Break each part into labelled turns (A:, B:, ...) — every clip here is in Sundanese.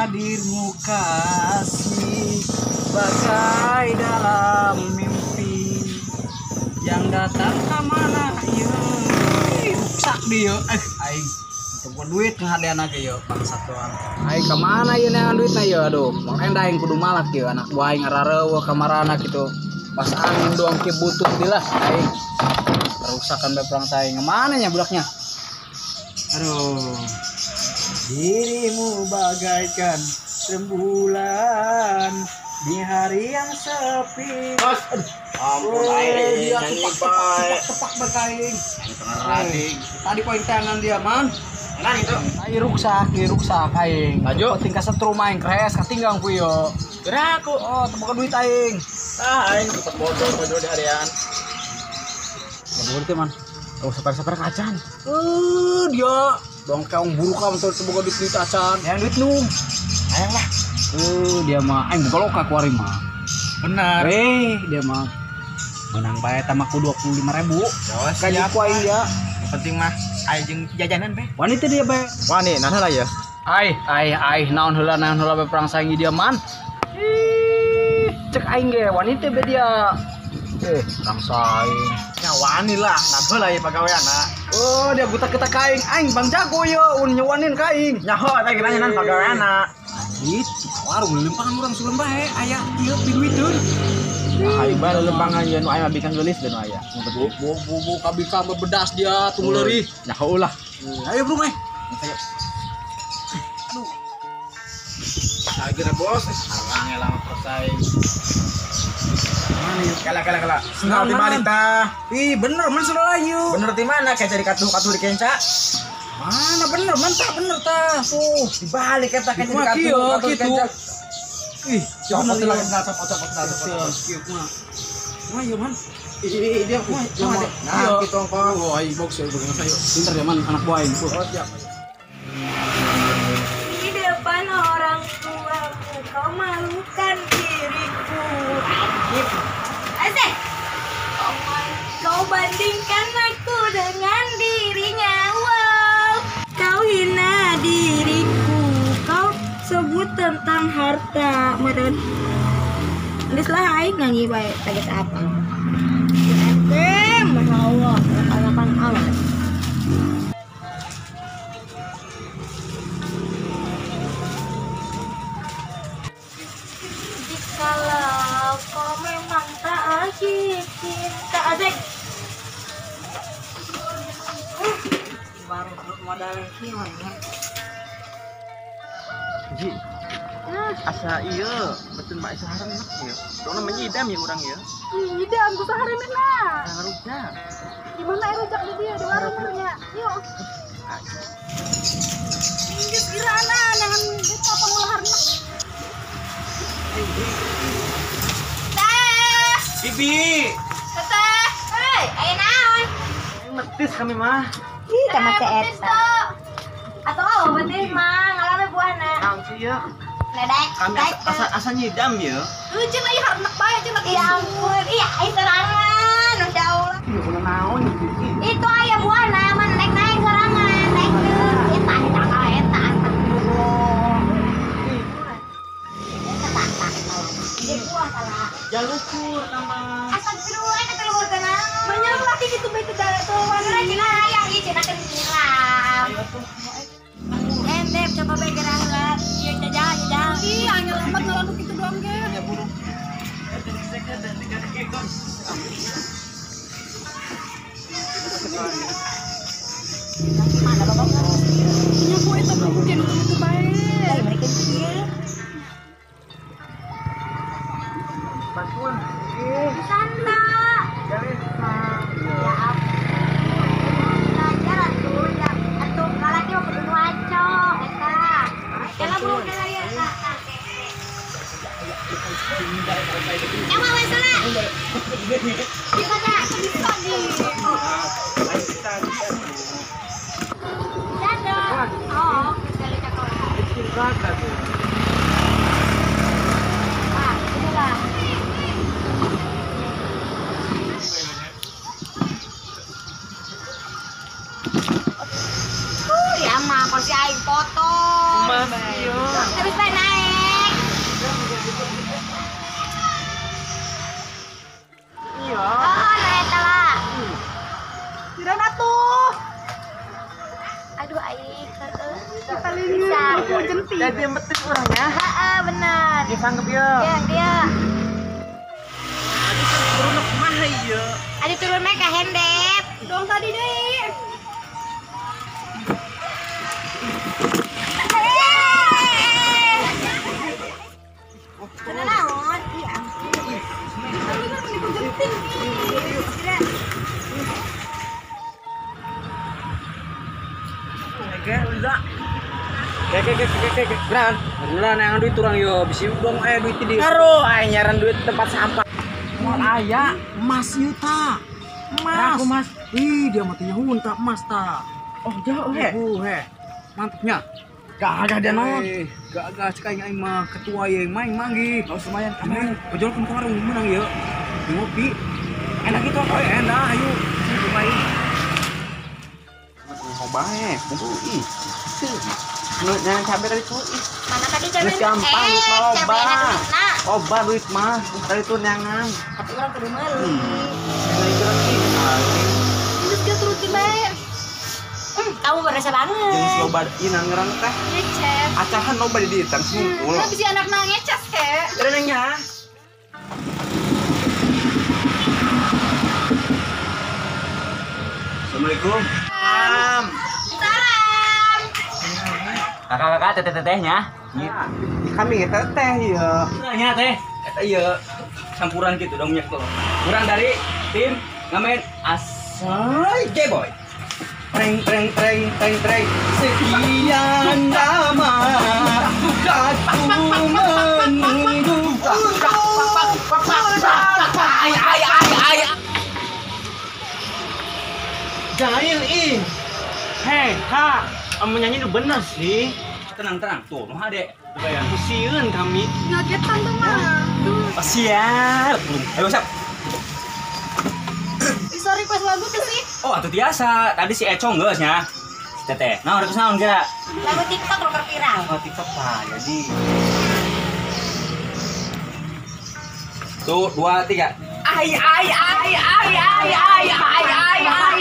A: Hadirmu kasih bagai dalam mimpi yang datang ke mana ieu ruksak dia aing teu duit ngahadeana ge ieu bangsat doang aing ka mana ieu neangan duitna ieu aduh makanya aing kudu malak ieu anak buah aing arareueuh ka marana kitu pas angin doang ki butuh dilah aing rusakan bae perang saing mana nya budaknya aduh. Dirimu bagaikan rembulan di hari yang sepi.
B: Bos, ampun aing
A: dia tepak bakaing. Tadi poin tenan dia man.
B: Nah itu.
A: Aing ruksak, ruksak aing.
B: Maju.
A: Tingkah setrum aing kres katinggang ku yo.
B: Gerak ku.
A: Oh, teu duit aing.
B: Ah, aing tetep bodoh di harian.
A: Bodoh teh man.
B: Oh, sabar-sabar kacan.
A: Dia dong keong buruk kamu tuh semoga duit duit acan. Yang duit nu.
B: Ayang lah.
A: Dia mah aing buka loka kuari mah.
B: Benar.
A: Dia mah menang bae tama ku 25.000.
B: Gaji
A: ku aing dia.
B: Penting mah aing jeung jajanan be.
A: Wanita dia be.
B: Wani nah heula ya.
A: Ai ai ai naon heula be perang saing dia man. Ih, cek aing ge wanita be dia. Perang saing.
B: Ya wani lah, nah heula ya pagaweana.
A: Oh, dia gutak-getak aing, aing bang jago ye, un nyewanin ka aing.
B: Nyaho eta ge nanyanan pagaweana.
A: Itu warung lelempangan urang sugan bae aya ieu piduiteun.
B: Nah, aing bae lelempangan ye nu aya mah bikang geulis deui nu aya.
A: Bu bu bu kabika bebedas dia tunggu leurih.
B: Nyaho ulah.
A: Ayo bro meh.
B: Ayo.
A: Aduh.
B: Akhirnya bos, arang lama selesai. Kala kala kala. Senal di mana tah?
A: Ih, bener man sudah layu.
B: Bener di mana kayak cari katuh-katuh di kenca?
A: Mana bener man tak bener tah. Tuh,
B: dibalik eta kayak cari katuh-katuh di kenca.
A: Ih,
B: copot lah kenal copot copot copot.
A: Kieu kumaha? Kumaha ieu man? Ih, dia kumaha?
B: Nah, kitu ongkos.
A: Oh, aing box ya bagian saya. Pinter ya man anak buah aing.
B: Oh, siap.
C: Di depan orang tuaku kau malukan diriku. Asik. Kau bandingkan aku dengan dirinya. Wow. Kau hina diriku. Kau sebut tentang harta. Meren. Geus lah aing nyanyi bae target apa. Ente, masya Allah, anak-anak amat. Jikalau kau memang tak lagi cinta asik. Baru modal gimana?
B: Ji, asa iya betul mak saharan enak ya. Dona menyidam ya orang ya.
D: Nyidam ku saharan enak.
B: Rujak.
D: Di mana rujak di dia di warung nya. Yuk. Inggris girana jangan lupa pengolahan.
C: Teh.
B: Bibi.
C: Teteh. Hei, ayo naon?
B: Metis kami mah.
C: Ih, sama teh eta. Atau oh, betis mah ngalame buahna.
B: Naon sih ya?
C: Ledek.
B: Kami asa nyidam ya.
D: Lucu aya harnek bae cenah.
C: Ya ampun, iya ai sorangan, Masya Allah.
B: Iya kunaon naon
C: itu aya buahna mah naik-naik sorangan, naik deui. Eta eta ka eta. Astagfirullah. Eta tak tak. Buah salah.
B: Jalukur nama.
C: Astagfirullah eta keluhur teh naon.
D: Banyak laki gitu bae teh tuh
C: warna cenah hayang ieu cenah keur nyiram. Endep coba bae gerang lah. Ieu jajal jajal.
D: Ih, hanya lambat ngalanuk gitu doang ge.
B: Ya buruk.
C: Mana bapak?
D: Nya ku eta mungkin itu bae.
C: Mereka kieu.
B: Bantuan.
C: Santa. Ya ampun. Belajar atuh ya. Atuh lalaki mah kudu nu aco eta. Jangan buru kela ya. Yang mau sana. Gimana?
D: Bisa nih.
C: Dadah. Oh, kita lihat kalau. Ah, itulah. Ya mah kursi aing potong.
B: Mas, iya.
C: Terus naik.
B: Jadi yang betul orangnya.
C: Heeh, benar.
B: Dia sanggup ya.
C: Ya, dia.
B: Adi turun kumaha ieu?
C: Adi turun mah ka hendep.
D: Dong tadi deui.
C: Kena naon? Iya.
A: Oke, beran. Beneran yang duit turang yo, bisi dong duit di.
B: Karo aing nyaran duit tempat sampah.
A: Moal aya emas ieu ta. Emas. Aku mas. Ih, dia matinya hun ta emas ta.
B: Oh, jauh he.
A: He. Mantapnya.
B: Gagah dia naon.
A: Gagah cek aing aing mah ketua ye main manggih.
B: Oh, lumayan.
A: Aman. Bejolkeun ka warung menang ye. Di ngopi. Enak gitu, oh enak, ayo. Sini cobain.
B: Bae, ih. Nu nyangan cabe tadi tuh ih.
C: Mana tadi cabe?
B: Gampang duit mah loba. Loba duit mah tadi tuh nyangan.
C: Tapi urang kudu meuli.
D: Geus ge turutin bae.
C: Kamu berasa banget.
B: Jeung loba ieu ngangerang teh.
D: Ngecas.
B: Acahan loba di dieu tang sungkul.
D: Tapi si anakna ngecas ke.
B: Renengnya.
A: Assalamualaikum.
C: Salam.
A: Kakak-kakak, teteh-tetehnya.
B: Kami teteh ya.
A: Nya teh. Eta ieu campuran gitu dong minyak telur. Kurang dari tim ngamen Asai J-Boy. Treng treng treng treng treng. Sekian lama aku menunggu. Ay ay ay ay.
B: Jahil ih. Hei, Kak, menyanyi itu bener sih.
A: Tenang, tenang. Tuh, mah adek. Bayang sieun kami.
D: Ngagetan tuh mah.
A: Oh, siap. Ayo, siap.
D: Bisa request lagu tuh sih.
A: Oh, atuh biasa. Tadi si Econg geus nya. Si Teteh. Nah, request naon kira?
C: Lagu TikTok rocker viral.
A: Oh, TikTok tah. Jadi. 1, 2, 3. Ay ay ay ay ay ay ay ay ay ay ay ay ay ay.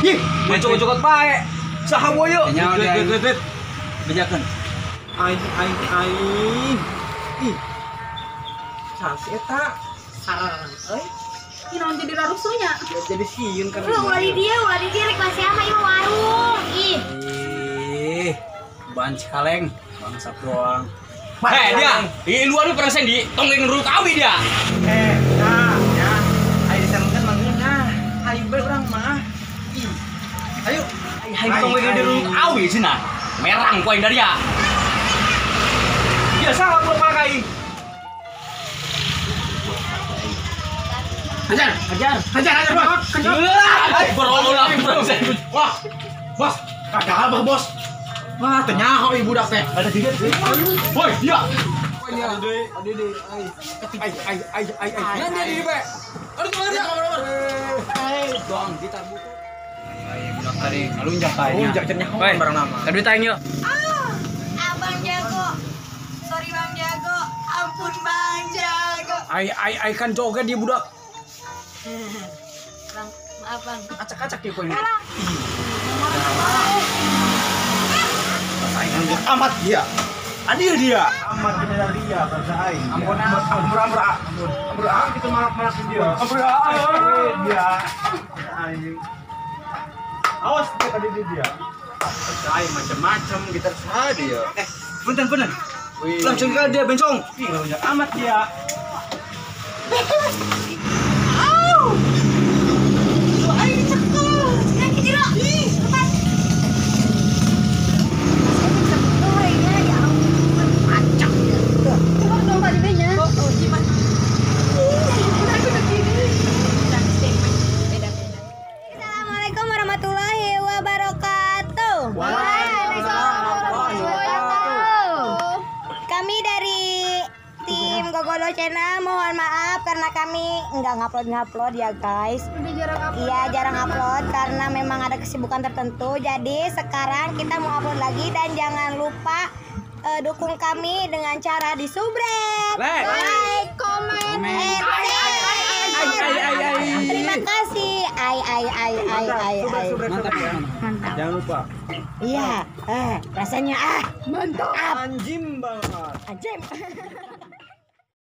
A: Ih, cokot-cokot bae. Saha boyo? Duit. Bejakeun.
B: Ai ai ai. Ih. Saha si eta? Sarang euy.
D: Ih, naon jadi rarusunya?
B: Jadi sieun kan.
C: Ulah di dieu, ulah di dieu rek masih ama ieu warung. Ih.
A: Ban Cikaleng, bangsat doang. Hei dia, di luar lu pernah di tonggeng ruk awi dia.
B: Nah, ya, ayo disangkan manggil nah, ayo bae urang mah. Ih. Ayo,
A: ayo tonggeng di ruk awi cenah. Merang ku aing dari ya. Biasa aku pakai.
B: Hajar, hajar, hajar, hajar, bos.
A: Berulang, berulang.
E: Wah, bos, kagak abah bos. Wah, ternyata ibu budak teh.
A: Ada tiga.
E: Woi, dia. Ade, ai, ai, ai, ai, ai. Nanti di be. Aduh, kemana dia?
A: Ai, dong, gitar buku. Ai, budak tadi ngalunjak kayaknya.
B: Lunjak cenah barang nama.
A: Tadi tanya yuk.
C: Abang jago. Sorry Bang Jago. Ampun Bang Jago.
A: Ai, ai, ai kan joget dia budak.
C: Bang, maaf Bang.
A: Acak-acak dia kok ini.
E: Amat dia. Adil dia. Amat dia dia bangsa aing. Ampun ampun ampun ampun kita malak-malak dia. Ampun dia. Aing. Awas dia tadi dia.
B: Aing macam-macam gitar saha dia.
A: Punten punten. Langsung ke dia bencong.
B: Ih, banyak amat dia.
C: Au. Aing cekel. Kaki jero. Cepat. Assalamualaikum warahmatullahi wabarakatuh. Waalaikumsalam warahmatullahi wabarakatuh. Kami dari tim Gogodo Channel mohon maaf karena kami nggak ngupload ya guys.
D: Udah jarang upload.
C: Iya jarang upload karena memang ada kesibukan tertentu. Jadi sekarang kita mau upload lagi dan jangan lupa dukung kami dengan cara di subrek,
A: like,
C: comment, and share. ai ai ai ai ai.
A: Mantap ya.
C: Mantap.
E: Jangan lupa.
C: Iya, rasanya mantap.
E: Anjim banget.
C: Anjim.